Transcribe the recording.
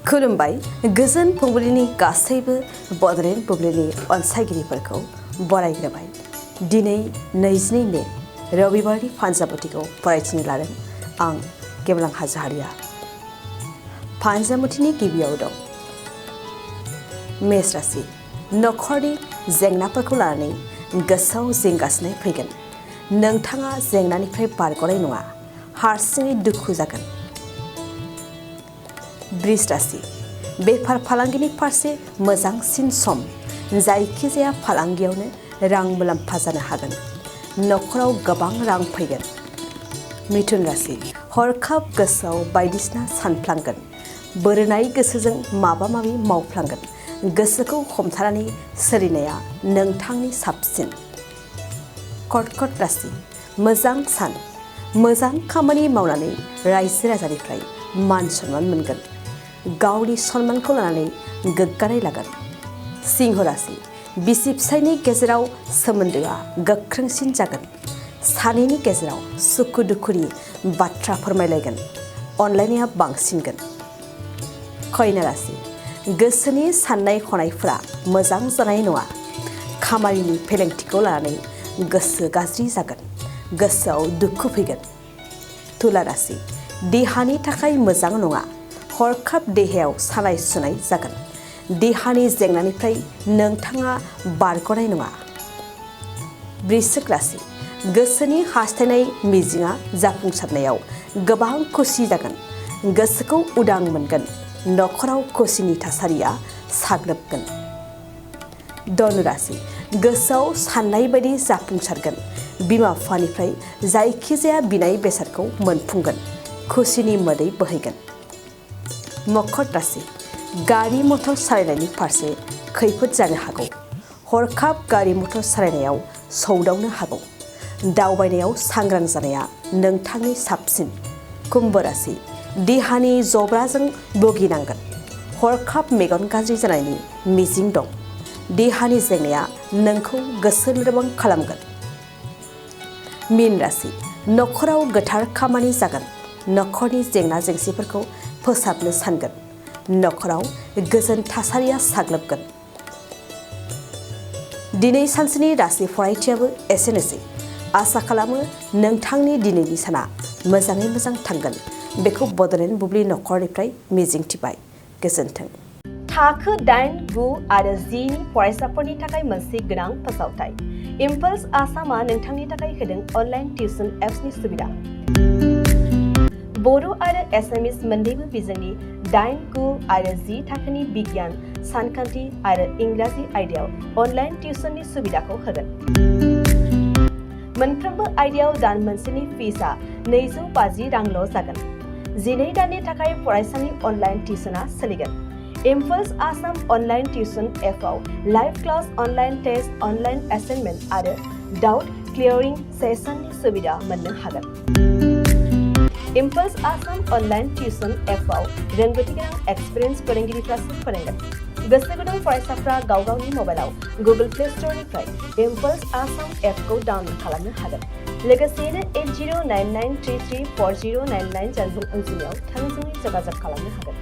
खुलुमबाय गोजोन फुंबिलिनि गासैबो बड'लेण्ड बुब्लिनि अनसायगिरिफोरखौ बरायग्रोबाय। दिनै 22 मे रबिबारनि फानजामुथिखौ फरायथिनो लादों आं गेवलां हाज'हारिया। फानजामुथिनि गिबियाव दं मेष राशि। नखरनि जेंनाफोरखौ लानानै गोसोआव जिंगासिनाय फैगोन। नोंथाङा जेंनानिफ्राय बारग'नाय नङा, हारसिङै दुखु जागोन। वृष राशि। बेफार फालांगिनि फारसे मोजांसिन सम। जायखिजाया फालांगियावनो रां मुलाम्फा जानो हागोन। नखराव गोबां रां फैगोन। मिथुन राशि। हरखाब गोसोआव बायदिसिना सानफ्लांगोन। बोरायनाय गोसोजों माबा माबि मावफ्लांगोन। गोसोखौ हमथानानै सोलिनाया नोंथांनि साबसिन। कर्कट राशि। मोजां सान। मोजां खामानि मावनानै रायजो राजानिफ्राय मान सन्मान मोनगोन। गावनि सन्मानखौ लानानै गोग्गानाय लागोन। सिंह राशि। बिसि फिसायनि गेजेराव सोमोन्दोआ गोख्रोंसिन जागोन। सानैनि गेजेराव सुखु दुखुनि बाथ्रा फोरमायलायगोन। अनलायनाया बांसिनगोन। कन्या राशि। गोसोनि साननाय हनायफोरा मोजां जानाय नङा। खामानिनि फेलेंथिखौ लानानै गोसो गाज्रि जागोन। गोसोआव दुखु फैगोन। तुला राशि। देहानि थाखाय मोजां नङा। हरखाब देहायाव सानाय सुनाय जागोन। देहानि जेंनानिफ्राय नोंथाङा बारग'नाय नङा। वृश्चिक राशि। गोसोनि हास्थायनाय मिजिंआ जाफुंसारनायाव गोबां खुसि जागोन। गोसोखौ उदां मोनगोन। नखराव खुसिनि थासारिया साग्लोबगोन। धनु राशि। गोसोआव साननाय बायदि जाफुंसारगोन। बिमा बिफानिफ्राय जायखिजाया बिनाय बेसादखौ मोनफुंगोन। खुसिनि मोदै बोहैगोन। मकर राशि। गारि मटर सालायनायनि फारसे खैफोद जानो हागौ। हरखाब गारि मटर सालायनायाव सौदावनो हागौ। दावबायनायाव सांग्रां जानाया नोंथांनि साबसिन। कुम्भ राशि। देहानि जब्राजों भुगिनांगोन। हरखाब मेगन गाज्रि जानायनि मिजिं दं। देहानि जेंनाया नोंखौ गोसो लोरबां खालामगोन। मीन राशि। नखराव गोथार खामानि जागोन। नखरनि जेंना जेंसिफोरखौ फोसाबनो सानगोन। नखराव गोजोन थासारिया साग्लोबगोन। दिनै सानसेनि राशि फरायथियाबो एसेनोसै। आसा खालामो नोंथांनि दिनैनि साना मोजाङै मोजां थांगोन। बेखौ बड'लेण्ड बुब्लि नखरनिफ्राय मिजिंथिबाय। गोजोन्थों। थाखो 8, 9 आरो 10 नि फरायसाफोरनि थाखाय मोनसे गोनां फोसावथाय। इम्पल्स आसामआ नोंथांनि थाखाय होदों अनलाइन टिउसन एप्सनि सुबिदा। बर' आरो एसामिस मोन्नैबो बिजोंनि 8, 9 आरो 10 थाखोनि बिगियान, सानखान्थि आरो इंराजि आयदायाव अनलाइन टिउसननि सुबिदाखौ होगोन। मोनफ्रोमबो आयदायाव दान मोनसेनि फिसआ 250 रांल' जागोन। 12 दाननि थाखाय फरायसानि अनलाइन टिउसनआ सोलिगोन। इम्पल्स आसाम अनलाइन टिउसन एपआव live class, online test, online assignment आरो डाउट क्लियारिं सेसननि सुबिदा मोननो हागोन। इम्पल्स आसाम अनलाइन टिउसन एपआव रोंगौथि गोनां एक्सपिरियेन्स फोरोंगिरिफ्रासो फोरोंगोन। गोसो गुदुं फरायसाफ्रा गाव गावनि मबाइलाव गुगल प्ले स्ट'रनिफ्राय इम्पल्स आसाम एपखौ डाउनल'ड खालामनो हागोन। लोगोसेयैनो 8099334099 जानबुं अनजिमायाव थोंजोङै जगाजग खालामनो हागोन।